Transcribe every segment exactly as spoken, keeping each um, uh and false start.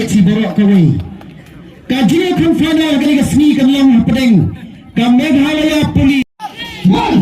Shi baroh kawei. Ka jingïakhun final kane ka sngi kan long hapdeng ka Meghalaya Police. One.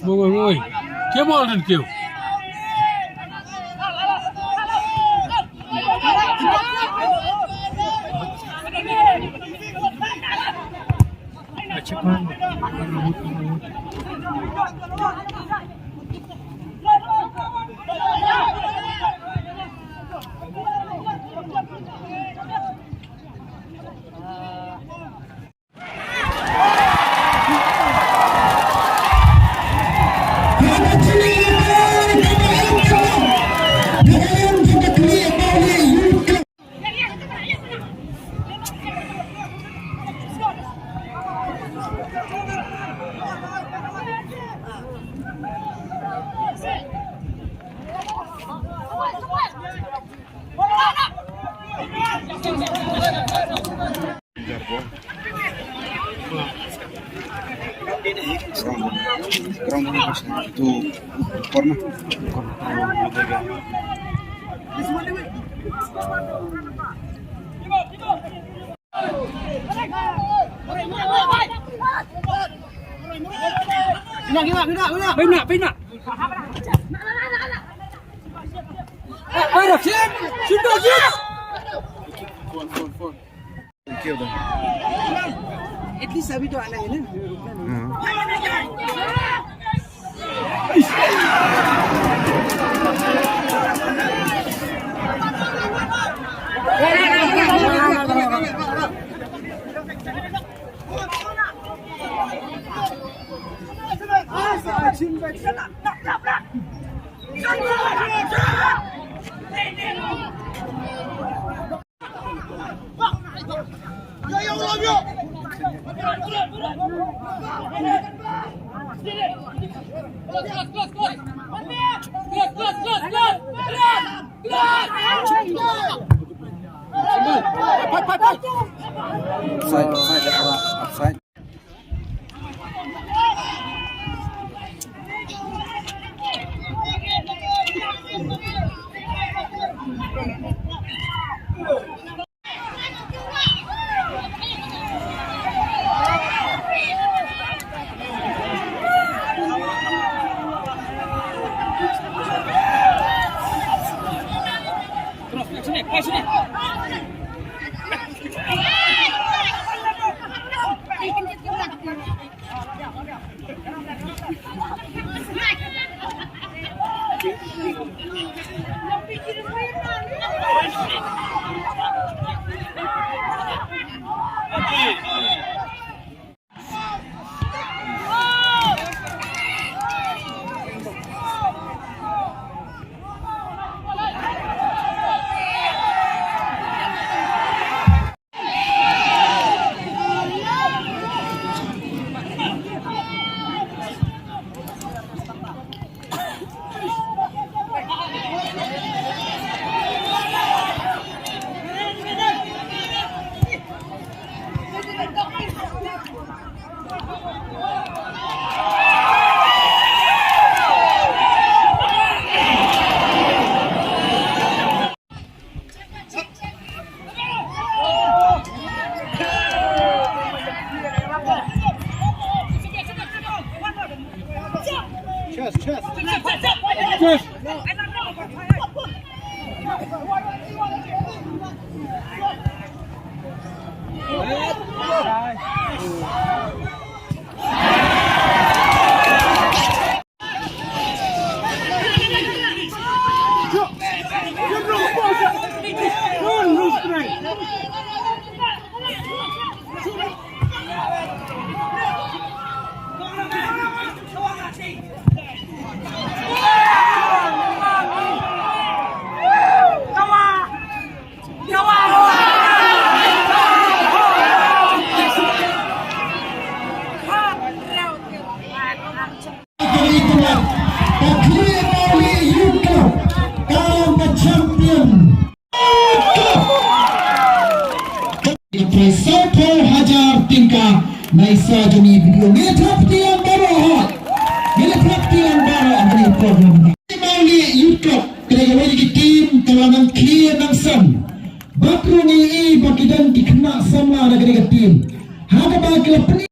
Mongol, oi. Kiew mo den kiew. Pina, pina, pina, pina. Pina, pina. Eh, eh, Rafik, sudah, sudah. At least abhi to aana hai na. Offside, offside, offside. Ka prize sawphew hajar tyngka. Nai sa jong ngi video ngi thap tiang baroh. Ngi thap tiang baroh ha kane ka program. Mawlieh Youth Club, kane ka wei ka team ka la nang khie nang san. Bad ruh ngi i ba ki don ki khynnah samla na kane ka team. Ha kaba ki la pynïaid